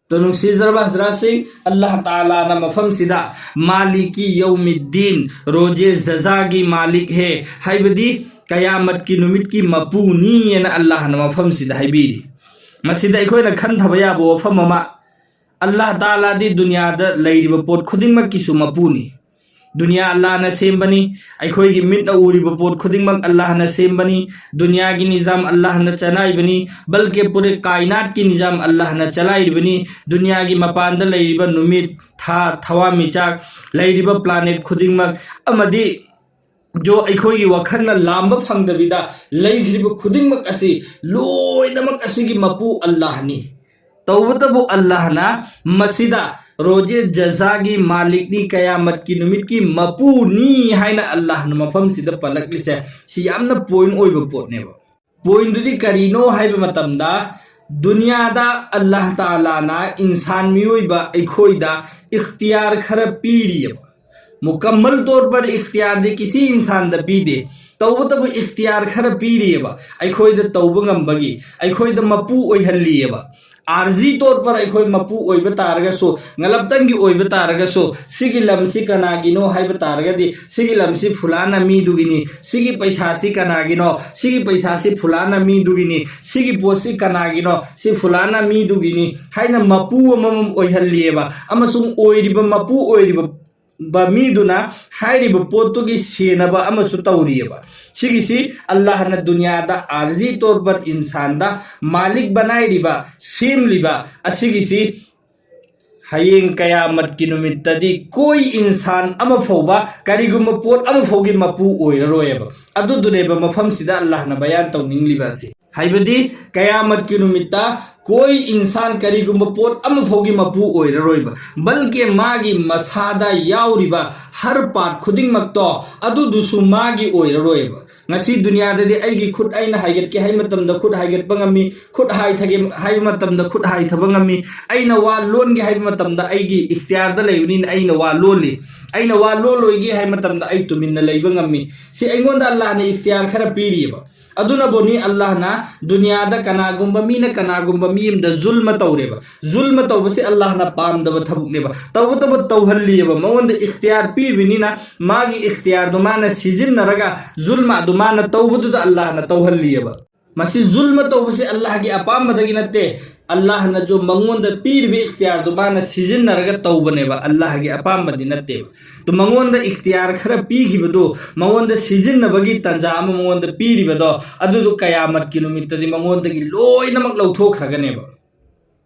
ꯇꯣ ꯅꯨꯡꯁꯤꯖꯔꯕ ꯍꯖꯔꯥꯠꯁꯤꯡ, ꯑꯜꯂꯥꯍ ꯇꯥꯂꯥꯅ ꯃꯐꯝꯁꯤꯗ ꯃꯥꯂꯤꯀꯤ ꯌꯧꯃꯤꯗꯤꯟ, ꯔꯣꯖꯦ ꯖꯖꯥꯒꯤ ꯃꯥꯂꯤꯛ ꯍꯦ, ꯍꯥꯏꯕꯗꯤ ꯀꯌꯥꯃꯠꯀꯤ ꯅꯨꯃꯤꯠꯀꯤ ꯃꯄꯨꯅꯤ ꯍꯥꯏꯅ ꯑꯜꯂꯥꯍꯅ ꯃꯐꯝꯁꯤꯗ ꯍꯥꯏꯕꯤꯔꯤ꯫ ꯃꯁꯤꯗ ꯑꯩꯈꯣꯏꯅ ꯈꯟꯊꯕ ꯌꯥꯕ ꯋꯥꯐꯝ ꯑꯃ, ꯑꯜꯂꯥꯍ ꯇꯥꯂꯥꯗꯤ ꯗꯨꯅꯤꯌꯥꯗ ꯂꯩꯔꯤꯕ ꯄꯣꯠ ꯈꯨꯗꯤꯡꯃꯛꯀꯤꯁꯨ ꯃꯄꯨꯅꯤ꯫ ꯗꯨꯅꯤꯌꯥ ꯑꯜꯂꯥꯍꯅ ꯁꯦꯝꯕꯅꯤ꯫ ꯑꯩꯈꯣꯏꯒꯤ ꯃꯤꯠꯅ ꯎꯔꯤꯕ ꯄꯣꯠ ꯈꯨꯗꯤꯡꯃꯛ ꯑꯜꯂꯥꯍꯅ ꯁꯦꯝꯕꯅꯤ꯫ ꯗꯨꯅꯤꯌꯥꯒꯤ ꯅꯤꯖꯥꯝ ꯑꯜꯂꯥꯍꯅ ꯆꯂꯥꯏꯔꯤꯕꯅꯤ꯫ ꯕꯜꯀꯦ ꯄꯨꯔꯦ ꯀꯥꯏꯅꯥꯠꯀꯤ ꯅꯤꯖꯥꯝ ꯑꯜꯂꯥꯍꯅ ꯆꯂꯥꯏꯔꯤꯕꯅꯤ꯫ ꯗꯨꯅꯤꯌꯥꯒꯤ ꯃꯄꯥꯟꯗ ꯂꯩꯔꯤꯕ ꯅꯨꯃꯤꯠ, ꯊꯥ, ꯊꯋꯥꯟꯃꯤꯆꯥꯛ, ꯂꯩꯔꯤꯕ planet ꯈꯨꯗꯤꯡꯃꯛ ꯑꯃꯗꯤ ꯖꯣ ꯑꯩꯈꯣꯏꯒꯤ ꯋꯥꯈꯜꯅ ꯂꯥꯝꯕ ꯐꯪꯗꯕꯤꯗ ꯂꯩꯈ꯭ꯔꯤꯕ ꯈꯨꯗꯤꯡꯃꯛ ꯑꯁꯤ ꯂꯣꯏꯅꯃꯛ ꯑꯁꯤꯒꯤ ꯃꯄꯨ ꯑꯜꯂꯥꯍꯅꯤ꯫ ꯇꯧꯕꯇꯕꯨ ꯑꯜꯂꯥꯍꯅ ꯃꯁꯤꯗ ꯔꯣꯖꯦ ꯖꯖꯥꯒꯤ ꯃꯥꯂꯤꯛꯅꯤ, ꯀꯌꯥꯃꯠꯀꯤ ꯅꯨꯃꯤꯠꯀꯤ ꯃꯄꯨꯅꯤ ꯍꯥꯏꯅ ꯑꯜꯂꯥꯍꯅ ꯃꯐꯝꯁꯤꯗ ꯄꯜꯂꯛꯂꯤꯁꯦ, ꯁꯤ ꯌꯥꯝꯅ point ꯑꯣꯏꯕ ꯄꯣꯠꯅꯦꯕ꯫ Pointꯗꯨꯗꯤ ꯀꯔꯤꯅꯣ ꯍꯥꯏꯕ ꯃꯇꯝꯗ, ꯗꯨꯅꯤꯌꯥꯗ ꯑꯜꯂꯥꯍ ꯇꯥꯂꯥꯅ ꯏꯟꯁꯥꯟ ꯃꯤꯑꯣꯏꯕ ꯑꯩꯈꯣꯏꯗ ꯏꯈꯇꯤꯌꯥꯔ ꯈꯔ ꯄꯤꯔꯤꯑꯕ꯫ ꯃꯨꯀꯝꯃꯜ ꯇꯧꯔ ꯄꯔ ꯏꯈꯇꯤꯌꯥꯔꯗꯤ ꯀꯤꯁꯤ ꯏꯟꯁꯥꯟꯗ ꯄꯤꯗꯦ꯫ ꯇꯧꯕꯇꯕꯨ ꯏꯈꯇꯤꯌꯥꯔ ꯈꯔ ꯄꯤꯔꯤꯑꯕ, ꯑꯩꯈꯣꯏꯗ ꯇꯧꯕ ꯉꯝꯕꯒꯤ, ꯑꯩꯈꯣꯏꯗ ꯃꯄꯨ ꯑꯣꯏꯍꯜꯂꯤꯑꯕ꯫ ꯑꯥꯔꯖꯤ ꯇꯧꯔ ꯄꯔ ꯑꯩꯈꯣꯏ ꯃꯄꯨ ꯑꯣꯏꯕ ꯇꯥꯔꯒꯁꯨ, ꯉꯂꯞꯇꯪꯒꯤ ꯑꯣꯏꯕ ꯇꯥꯔꯒꯁꯨ, ꯁꯤꯒꯤ ꯂꯝꯁꯤ ꯀꯅꯥꯒꯤꯅꯣ ꯍꯥꯏꯕ ꯇꯥꯔꯒꯗꯤ, ꯁꯤꯒꯤ ꯂꯝꯁꯤ ꯐꯨꯂꯥꯅ ꯃꯤꯗꯨꯒꯤꯅꯤ, ꯁꯤꯒꯤ ꯄꯩꯁꯥꯁꯤ ꯀꯅꯥꯒꯤꯅꯣ, ꯁꯤꯒꯤ ꯄꯩꯁꯥꯁꯤ ꯐꯨꯂꯥꯅ ꯃꯤꯗꯨꯒꯤꯅꯤ, ꯁꯤꯒꯤ ꯄꯣꯠꯁꯤ ꯀꯅꯥꯒꯤꯅꯣ, ꯁꯤ ꯐꯨꯂꯥꯅ ꯃꯤꯗꯨꯒꯤꯅꯤ ꯍꯥꯏꯅ ꯃꯄꯨ ꯑꯃꯃꯝ ꯑꯣꯏꯍꯜꯂꯤꯑꯕ꯫ ꯑꯃꯁꯨꯡ ꯑꯣꯏꯔꯤꯕ ꯃꯄꯨ ꯑꯣꯏꯔꯤꯕ ꯕ ꯃꯤꯗꯨꯅ ꯍꯥꯏꯔꯤꯕ ꯄꯣꯠꯇꯨꯒꯤ ꯁꯦꯟꯅꯕ ꯑꯃꯁꯨ ꯇꯧꯔꯤꯑꯕ꯫ ꯁꯤꯒꯤꯁꯤ ꯑꯜꯂꯥꯍꯅ ꯗꯨꯅꯤꯌꯥꯗ ꯑꯥꯔꯖꯤ ꯇꯧꯔ ꯄꯔ ꯏꯟꯁꯥꯟꯗ ꯃꯥꯂꯤꯛ ꯕꯅꯥꯏꯔꯤꯕ, ꯁꯦꯝꯂꯤꯕ ꯑꯁꯤꯒꯤꯁꯤ ꯍꯌꯦꯡ ꯀꯌꯥꯃꯠꯀꯤ ꯅꯨꯃꯤꯠꯇꯗꯤ ꯀꯣꯏ ꯏꯟꯁꯥꯟ ꯑꯃ ꯐꯥꯎꯕ ꯀꯔꯤꯒꯨꯝꯕ ꯄꯣꯠ ꯑꯃ ꯐꯥꯎꯒꯤ ꯃꯄꯨ ꯑꯣꯏꯔꯔꯣꯏꯑꯕ꯫ ꯑꯗꯨꯗꯨꯅꯦꯕ ꯃꯐꯝꯁꯤꯗ ꯑꯜꯂꯥꯍꯅ ꯕꯌꯥꯟ ꯇꯧꯅꯤꯡꯂꯤꯕ ꯑꯁꯤ꯫ ꯍꯥꯏꯕꯗꯤ ꯀꯌꯥꯃꯠꯀꯤ ꯅꯨꯃꯤꯠꯇ ꯀꯣꯏ ꯏꯟꯁꯥꯟ ꯀꯔꯤꯒꯨꯝꯕ ꯄꯣꯠ ꯑꯃ ꯐꯥꯎꯒꯤ ꯃꯄꯨ ꯑꯣꯏꯔꯔꯣꯏꯕ, ꯕꯜꯀꯤ ꯃꯥꯒꯤ ꯃꯁꯥꯗ ꯌꯥꯎꯔꯤꯕ ꯍꯔ part ꯈꯨꯗꯤꯡꯃꯛꯇꯣ ꯑꯗꯨꯗꯨꯁꯨ ꯃꯥꯒꯤ ꯑꯣꯏꯔꯔꯣꯏꯕ꯫ ꯉꯁꯤ ꯗꯨꯅꯤꯌꯥꯗꯗꯤ ꯑꯩꯒꯤ ꯈꯨꯠ ꯑꯩꯅ ꯍꯥꯏꯒꯠꯀꯦ ꯍꯥꯏꯕ ꯃꯇꯝꯗ ꯈꯨꯠ ꯍꯥꯏꯒꯠꯄ ꯉꯝꯃꯤ, ꯈꯨꯠ ꯍꯥꯏꯊꯒꯦ ꯍꯥꯏꯕ ꯃꯇꯝꯗ ꯈꯨꯠ ꯍꯥꯏꯊꯕ ꯉꯝꯃꯤ, ꯑꯩꯅ ꯋꯥ ꯂꯣꯟꯒꯦ ꯍꯥꯏꯕ ꯃꯇꯝꯗ ꯑꯩꯒꯤ ꯏꯈꯇꯤꯌꯥꯔꯗ ꯂꯩꯕꯅꯤꯅ ꯑꯩꯅ ꯋꯥ ꯂꯣꯜꯂꯤ, ꯑꯩꯅ ꯋꯥ ꯂꯣꯜꯂꯣꯏꯒꯦ ꯍꯥꯏꯕ ꯃꯇꯝꯗ ꯑꯩ ꯇꯨꯃꯤꯟꯅ ꯂꯩꯕ ꯉꯝꯃꯤ꯫ ꯁꯤ ꯑꯩꯉꯣꯟꯗ ꯑꯜꯂꯥꯍꯅ ꯏꯈꯇꯤꯌꯥꯔ ꯈꯔ ꯄꯤꯔꯤꯑꯕ꯫ ꯑꯗꯨꯅꯕꯨꯅꯤ ꯑꯜꯂꯥꯍꯅ ꯗꯨꯅꯤꯌꯥꯗ ꯀꯅꯥꯒꯨꯝꯕ ꯃꯤꯅ ꯀꯅꯥꯒꯨꯝꯕ ꯃꯤ ꯑꯃꯗ ꯖꯨꯜꯃ ꯇꯧꯔꯦꯕ꯫ ꯖꯨꯜꯃ ꯇꯧꯕꯁꯤ ꯑꯜꯂꯥꯍꯅ ꯄꯥꯝꯗꯕ ꯊꯕꯛꯅꯦꯕ꯫ ꯇꯧꯕꯇꯕꯨ ꯇꯧꯍꯜꯂꯤꯑꯕ꯫ ꯃꯉꯣꯟꯗ ꯏꯈꯇꯤꯌꯥꯔ ꯄꯤꯕꯅꯤꯅ ꯃꯥꯒꯤ ꯏꯈꯇꯤꯌꯥꯔꯗꯨ ꯃꯥꯅ ꯁꯤꯖꯤꯟꯅꯔꯒ ꯖꯨꯜꯃ ꯑꯗꯨ ꯃꯥꯅ ꯇꯧꯕꯗꯨꯗ ꯑꯜꯂꯥꯍꯅ ꯇꯧꯍꯜꯂꯤꯑꯕ꯫ ꯃꯁꯤ ꯖꯨꯜꯃ ꯇꯧꯕꯁꯤ ꯑꯜꯂꯥꯍꯒꯤ ꯑꯄꯥꯝꯕꯗꯒꯤ ꯅꯠꯇꯦ꯫ ꯑꯜꯂꯥꯍꯅꯁꯨ ꯃꯉꯣꯟꯗ ꯄꯤꯔꯤꯕ ꯏꯈꯇꯤꯌꯥꯔꯗꯨ ꯃꯥꯅ ꯁꯤꯖꯤꯟꯅꯔꯒ ꯇꯧꯕꯅꯦꯕ, ꯑꯜꯂꯥꯍꯒꯤ ꯑꯄꯥꯝꯕꯗꯤ ꯅꯠꯇꯦꯕ꯫ ꯑꯗꯨ ꯃꯉꯣꯟꯗ ꯏꯈꯇꯤꯌꯥꯔ ꯈꯔ ꯄꯤꯈꯤꯕꯗꯨ, ꯃꯉꯣꯟꯗ ꯁꯤꯖꯤꯟꯅꯕꯒꯤ ꯇꯥꯟꯖꯥ ꯑꯃ ꯃꯉꯣꯟꯗ ꯄꯤꯔꯤꯕꯗꯣ, ꯑꯗꯨꯗꯨ ꯀꯌꯥꯃꯠꯀꯤ ꯅꯨꯃꯤꯠꯇꯗꯤ ꯃꯉꯣꯟꯗꯒꯤ ꯂꯣꯏꯅꯃꯛ ꯂꯧꯊꯣꯛꯈ꯭ꯔꯒꯅꯦꯕ꯫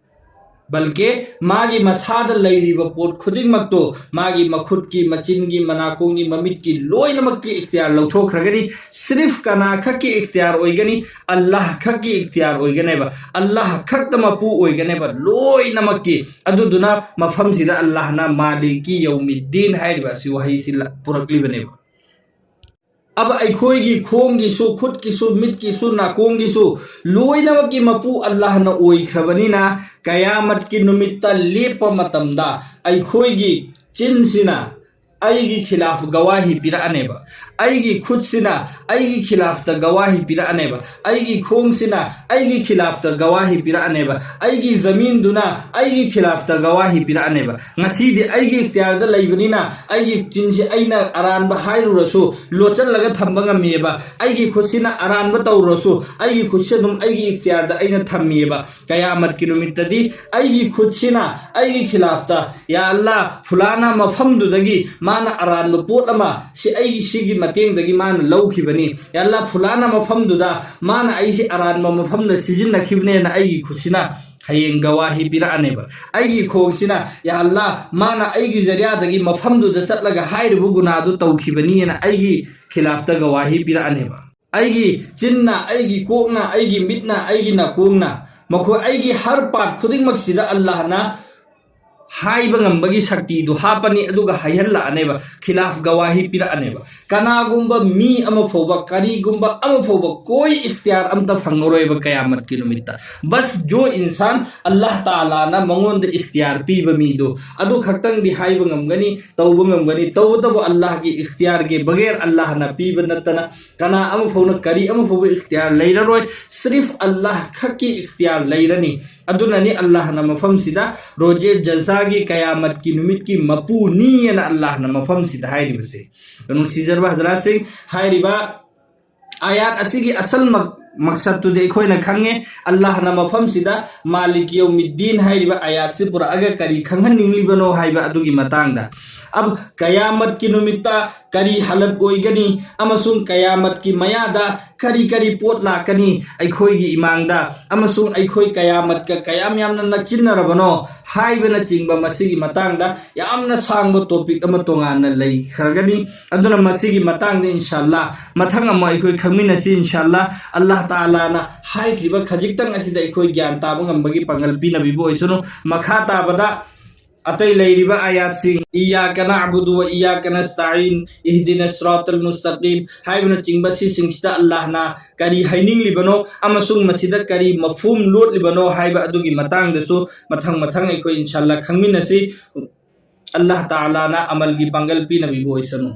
ꯕꯜꯀꯦ ꯃꯥꯒꯤ ꯃꯁꯥꯗ ꯂꯩꯔꯤꯕ ꯄꯣꯠ ꯈꯨꯗꯤꯡꯃꯛꯇꯨ, ꯃꯥꯒꯤ ꯃꯈꯨꯠꯀꯤ, ꯃꯆꯤꯟꯒꯤ, ꯃꯅꯥꯀꯣꯡꯒꯤ, ꯃꯃꯤꯠꯀꯤ ꯂꯣꯏꯅꯃꯛꯀꯤ ꯏꯈꯇꯤꯌꯥꯔ ꯂꯧꯊꯣꯛꯈ꯭ꯔꯒꯅꯤ꯫ ꯁꯤꯔꯤꯐ ꯀꯅꯥ ꯈꯛꯀꯤ ꯏꯈꯇꯤꯌꯥꯔ ꯑꯣꯏꯒꯅꯤ? ꯑꯜꯂꯥꯍ ꯈꯛꯀꯤ ꯏꯈꯇꯤꯌꯥꯔ ꯑꯣꯏꯒꯅꯦꯕ꯫ ꯑꯜꯂꯥꯍ ꯈꯛꯇ ꯃꯄꯨ ꯑꯣꯏꯒꯅꯦꯕ ꯂꯣꯏꯅꯃꯛꯀꯤ꯫ ꯑꯗꯨꯗꯨꯅ ꯃꯐꯝꯁꯤꯗ ꯑꯜꯂꯥꯍꯅ ꯃꯥꯂꯤꯀꯤ ꯌꯧꯃꯤꯗꯤꯟ ꯍꯥꯏꯔꯤꯕ ꯑꯁꯤ ꯋꯥꯍꯩꯁꯤ ꯂ-, ꯄꯨꯔꯛꯂꯤꯕꯅꯦꯕ꯫ ꯑꯕ ꯑꯩꯈꯣꯏꯒꯤ ꯈꯣꯡꯒꯤꯁꯨ, ꯈꯨꯠꯀꯤꯁꯨ, ꯃꯤꯠꯀꯤꯁꯨ, ꯅꯥꯀꯣꯡꯒꯤꯁꯨ ꯂꯣꯏꯅꯃꯛꯀꯤ ꯃꯄꯨ ꯑꯜꯂꯥꯍꯅ ꯑꯣꯏꯈ꯭ꯔꯕꯅꯤꯅ, ꯀꯌꯥꯃꯠꯀꯤ ꯅꯨꯃꯤꯠꯇ ꯂꯦꯞꯄ ꯃꯇꯝꯗ ꯑꯩꯈꯣꯏꯒꯤ ꯆꯤꯟꯁꯤꯅ ꯑꯩꯒꯤ ꯈꯤꯂꯥꯐ ꯒꯋꯥꯍꯤ ꯄꯤꯔꯛꯑꯅꯦꯕ, ꯑꯩꯒꯤ ꯈꯨꯠꯁꯤꯅ ꯑꯩꯒꯤ ꯈꯤꯂꯥꯐꯇ ꯒꯋꯥꯍꯤ ꯄꯤꯔꯛꯑꯅꯦꯕ, ꯑꯩꯒꯤ ꯈꯣꯡꯁꯤꯅ ꯑꯩꯒꯤ ꯈꯤꯂꯥꯐꯇ ꯒꯋꯥꯍꯤ ꯄꯤꯔꯛꯑꯅꯦꯕ, ꯑꯩꯒꯤ ꯖꯃꯤꯟꯗꯨꯅ ꯑꯩꯒꯤ ꯈꯤꯂꯥꯐꯇ ꯒꯋꯥꯍꯤ ꯄꯤꯔꯛꯑꯅꯦꯕ꯫ ꯉꯁꯤꯗꯤ ꯑꯩꯒꯤ ꯏꯈꯇꯤꯌꯥꯔꯗ ꯂꯩꯕꯅꯤꯅ, ꯑꯩꯒꯤ ꯆꯤꯟꯁꯤ ꯑꯩꯅ ꯑꯔꯥꯟꯕ ꯍꯥꯏꯔꯨꯔꯁꯨ ꯂꯣꯠꯁꯤꯜꯂꯒ ꯊꯝꯕ ꯉꯝꯃꯤꯑꯕ, ꯑꯩꯒꯤ ꯈꯨꯠꯁꯤꯅ ꯑꯔꯥꯟꯕ ꯇꯧꯔꯨꯔꯁꯨ ꯑꯩꯒꯤ ꯈꯨꯠꯁꯤ ꯑꯗꯨꯝ ꯑꯩꯒꯤ ꯏꯈꯇꯤꯌꯥꯔꯗ ꯑꯩꯅ ꯊꯝꯃꯤꯑꯕ꯫ ꯀꯌꯥꯃꯠꯀꯤ ꯅꯨꯃꯤꯠꯇꯗꯤ ꯑꯩꯒꯤ ꯈꯨꯠꯁꯤꯅ ꯑꯩꯒꯤ ꯈꯤꯂꯥꯐꯇ, "ꯌꯥ ꯑꯜꯂꯥ, ꯐꯨꯂꯥꯅ ꯃꯐꯝꯗꯨꯗꯒꯤ ꯃꯥꯅ ꯑꯔꯥꯟꯕ ꯄꯣꯠ ꯑꯃ ꯁꯤ ꯑꯩꯒꯤ ꯁꯤꯒꯤ ꯃꯇꯦꯡꯗꯒꯤ ꯃꯥꯅ ꯂꯧꯈꯤꯕꯅꯤ꯫ ꯌꯥ ꯑꯜꯂꯥ, ꯐꯨꯂꯥꯅ ꯃꯐꯝꯗꯨꯗ ꯃꯥꯅ ꯑꯩꯁꯤ ꯑꯔꯥꯟꯕ ꯃꯐꯝꯗ ꯁꯤꯖꯤꯟꯅꯈꯤꯕꯅꯦꯅ ꯑꯩꯒꯤ ꯈꯨꯠꯁꯤꯅ ꯍꯌꯦꯡ ꯒꯋꯥꯍꯤ ꯄꯤꯔꯛꯑꯅꯦꯕ꯫ ꯑꯩꯒꯤ ꯈꯣꯡꯁꯤꯅ, ꯌꯥ ꯑꯜꯂꯥ, ꯃꯥꯅ ꯑꯩꯒꯤ ꯖꯔꯤꯌꯥꯗꯒꯤ ꯃꯐꯝꯗꯨꯗ ꯆꯠꯂꯒ ꯍꯥꯏꯔꯤꯕ ꯒꯨꯅꯥꯗꯨ ꯇꯧꯈꯤꯕꯅꯤꯅ ꯑꯩꯒꯤ ꯈꯤꯂꯥꯐꯇ ꯒꯋꯥꯍꯤ ꯄꯤꯔꯛꯑꯅꯦꯕ꯫ ꯑꯩꯒꯤ ꯆꯤꯟꯅ, ꯑꯩꯒꯤ ꯀꯣꯛꯅ, ꯑꯩꯒꯤ ꯃꯤꯠꯅ, ꯑꯩꯒꯤ ꯅꯥꯀꯣꯡꯅ, ꯃꯈꯣꯏ ꯑꯩꯒꯤ ꯍꯔ ꯄꯥꯔꯠ ꯈꯨꯗꯤꯡꯃꯛꯁꯤꯗ ꯑꯜꯂꯥꯍꯅ ꯍꯥꯏꯕ ꯉꯝꯕꯒꯤ ꯁꯛꯇꯤꯗꯨ ꯍꯥꯞꯄꯅꯤ, ꯑꯗꯨꯒ ꯍꯥꯏꯍꯜꯂꯛꯑꯅꯦꯕ, ꯈꯤꯂꯥꯐ ꯒꯋꯥꯍꯤ ꯄꯤꯔꯛꯑꯅꯦꯕ꯫ ꯀꯅꯥꯒꯨꯝꯕ ꯃꯤ ꯑꯃ ꯐꯥꯎꯕ, ꯀꯔꯤꯒꯨꯝꯕ ꯑꯃ ꯐꯥꯎꯕ ꯀꯣꯏ ꯏꯈꯇꯤꯌꯥꯔ ꯑꯝꯇ ꯐꯪꯉꯔꯣꯏꯕ ꯀꯌꯥꯃꯠꯀꯤ ꯅꯨꯃꯤꯠꯇ꯫ ꯕꯁ ꯖꯣ ꯏꯟꯁꯥꯟ ꯑꯜꯂꯥꯍ ꯇꯥꯂꯥꯅ ꯃꯉꯣꯟꯗ ꯏꯈꯇꯤꯌꯥꯔ ꯄꯤꯕ ꯃꯤꯗꯨ ꯑꯗꯨ ꯈꯛꯇꯪꯗꯤ ꯍꯥꯏꯕ ꯉꯝꯒꯅꯤ, ꯇꯧꯕ ꯉꯝꯒꯅꯤ꯫ ꯇꯧꯕꯇꯕꯨ ꯑꯜꯂꯥꯍꯒꯤ ꯏꯈꯇꯤꯌꯥꯔꯒꯤ ꯕꯒꯦꯔ, ꯑꯜꯂꯥꯍꯅ ꯄꯤꯕ ꯅꯠꯇꯅ ꯀꯅꯥ ꯑꯃ ꯐꯥꯎꯅ ꯀꯔꯤ ꯑꯃ ꯐꯥꯎꯕ ꯏꯈꯇꯤꯌꯥꯔ ꯂꯩꯔꯔꯣꯏ꯫ ꯁꯤꯔꯤꯐ ꯑꯜꯂꯥꯍ ꯈꯛꯀꯤ ꯏꯈꯇꯤꯌꯥꯔ ꯂꯩꯔꯅꯤ꯫ ꯑꯗꯨꯅꯅꯤ ꯑꯜꯂꯥꯍꯅ ꯃꯐꯝꯁꯤꯗ ꯔꯣꯖꯦ ꯖꯖꯥꯒꯤ ꯀꯌꯥꯃꯠꯀꯤ ꯅꯨꯃꯤꯠꯀꯤ ꯃꯄꯨꯅꯤ ꯑꯅ ꯑꯜꯂꯥꯍꯅ ꯃꯐꯝꯁꯤꯗ ꯍꯥꯏꯔꯤꯕꯁꯦ꯫ ꯅꯨꯡꯁꯤꯖꯔꯕ ꯍꯖꯔꯥꯠꯁꯤꯡ, ꯍꯥꯏꯔꯤꯕ ꯑꯥꯌꯥꯠ ꯑꯁꯤꯒꯤ ꯑꯁꯜꯃꯛ ꯃꯛꯁꯠꯇꯨꯗꯤ ꯑꯩꯈꯣꯏꯅ ꯈꯪꯉꯦ꯫ ꯑꯜꯂꯥꯍꯅ ꯃꯐꯝꯁꯤꯗ ꯃꯥꯂꯤꯛ ꯌꯧꯃꯤꯗꯗꯤꯟ ꯍꯥꯏꯔꯤꯕ ꯑꯥꯌꯥꯠꯁꯤ ꯄꯨꯔꯛꯑꯒ ꯀꯔꯤ ꯈꯪꯍꯟꯅꯤꯡꯂꯤꯕꯅꯣ ꯍꯥꯏꯕ ꯑꯗꯨꯒꯤ ꯃꯇꯥꯡꯗ꯫ ꯑꯕ ꯀꯌꯥꯃꯠꯀꯤ ꯅꯨꯃꯤꯠꯇ ꯀꯔꯤ ꯍꯥꯂꯠ ꯑꯣꯏꯒꯅꯤ ꯑꯃꯁꯨꯡ ꯀꯌꯥꯃꯠꯀꯤ ꯃꯌꯥꯗ ꯀꯔꯤ ꯀꯔꯤ ꯄꯣꯠ ꯂꯥꯛꯀꯅꯤ ꯑꯩꯈꯣꯏꯒꯤ ꯏꯃꯥꯡꯗ, ꯑꯃꯁꯨꯡ ꯑꯩꯈꯣꯏ ꯀꯌꯥꯃꯠꯀ ꯀꯌꯥꯝ ꯌꯥꯝꯅ ꯅꯛꯁꯤꯟꯅꯔꯕꯅꯣ ꯍꯥꯏꯕꯅꯆꯤꯡꯕ ꯃꯁꯤꯒꯤ ꯃꯇꯥꯡꯗ ꯌꯥꯝꯅ ꯁꯥꯡꯕ topic ꯑꯃ ꯇꯣꯉꯥꯟꯅ ꯂꯩꯈ꯭ꯔꯒꯅꯤ꯫ ꯑꯗꯨꯅ ꯃꯁꯤꯒꯤ ꯃꯇꯥꯡꯗ ꯏꯟꯁꯥꯜꯂꯥ ꯃꯊꯪ ꯑꯃꯨꯛ ꯑꯩꯈꯣꯏ ꯈꯪꯃꯤꯟꯅꯁꯤ ꯏꯟꯁꯥꯜꯂꯥ꯫ ꯑꯜꯂꯥꯍ ꯇꯥꯂꯥꯅ ꯍꯥꯏꯈ꯭ꯔꯤꯕ ꯈꯖꯤꯛꯇꯪ ꯑꯁꯤꯗ ꯑꯩꯈꯣꯏ ꯒ꯭ꯌꯥꯟ ꯇꯥꯕ ꯉꯝꯕꯒꯤ ꯄꯥꯡꯒꯜ ꯄꯤꯅꯕꯤꯕ ꯑꯣꯏꯁꯅꯨ꯫ ꯃꯈꯥ ꯇꯥꯕꯗ ꯑꯇꯩ ꯂꯩꯔꯤꯕ ꯑꯥꯌꯥꯠꯁꯤꯡ, "ꯏꯌꯥꯀ ꯅꯥꯕꯨꯗꯨ ꯋ ꯏꯌꯥꯀ ꯅꯁꯇꯥꯏꯟ, ꯏꯍꯗꯤꯅ ꯁꯤꯔꯥꯇꯜ ꯃꯨꯁꯇꯥꯀꯤꯝ" ꯍꯥꯏꯕꯅꯆꯤꯡꯕ ꯁꯤꯁꯤꯡꯁꯤꯗ ꯑꯜꯂꯥꯍꯅ ꯀꯔꯤ ꯍꯥꯏꯅꯤꯡꯂꯤꯕꯅꯣ ꯑꯃꯁꯨꯡ ꯃꯁꯤꯗ ꯀꯔꯤ ꯃꯐꯍꯨꯝ ꯂꯣꯠꯂꯤꯕꯅꯣ ꯍꯥꯏꯕ ꯑꯗꯨꯒꯤ ꯃꯇꯥꯡꯗꯁꯨ ꯃꯊꯪ ꯃꯊꯪ ꯑꯩꯈꯣꯏ ꯏꯟꯁꯥꯜꯂꯥ ꯈꯪꯃꯤꯟꯅꯁꯤ꯫ ꯑꯜꯂꯥꯍ ꯇꯥꯂꯥꯅ ꯑꯃꯜꯒꯤ ꯄꯥꯡꯒꯜ ꯄꯤꯅꯕꯤꯕ ꯑꯣꯏꯁꯅꯨ꯫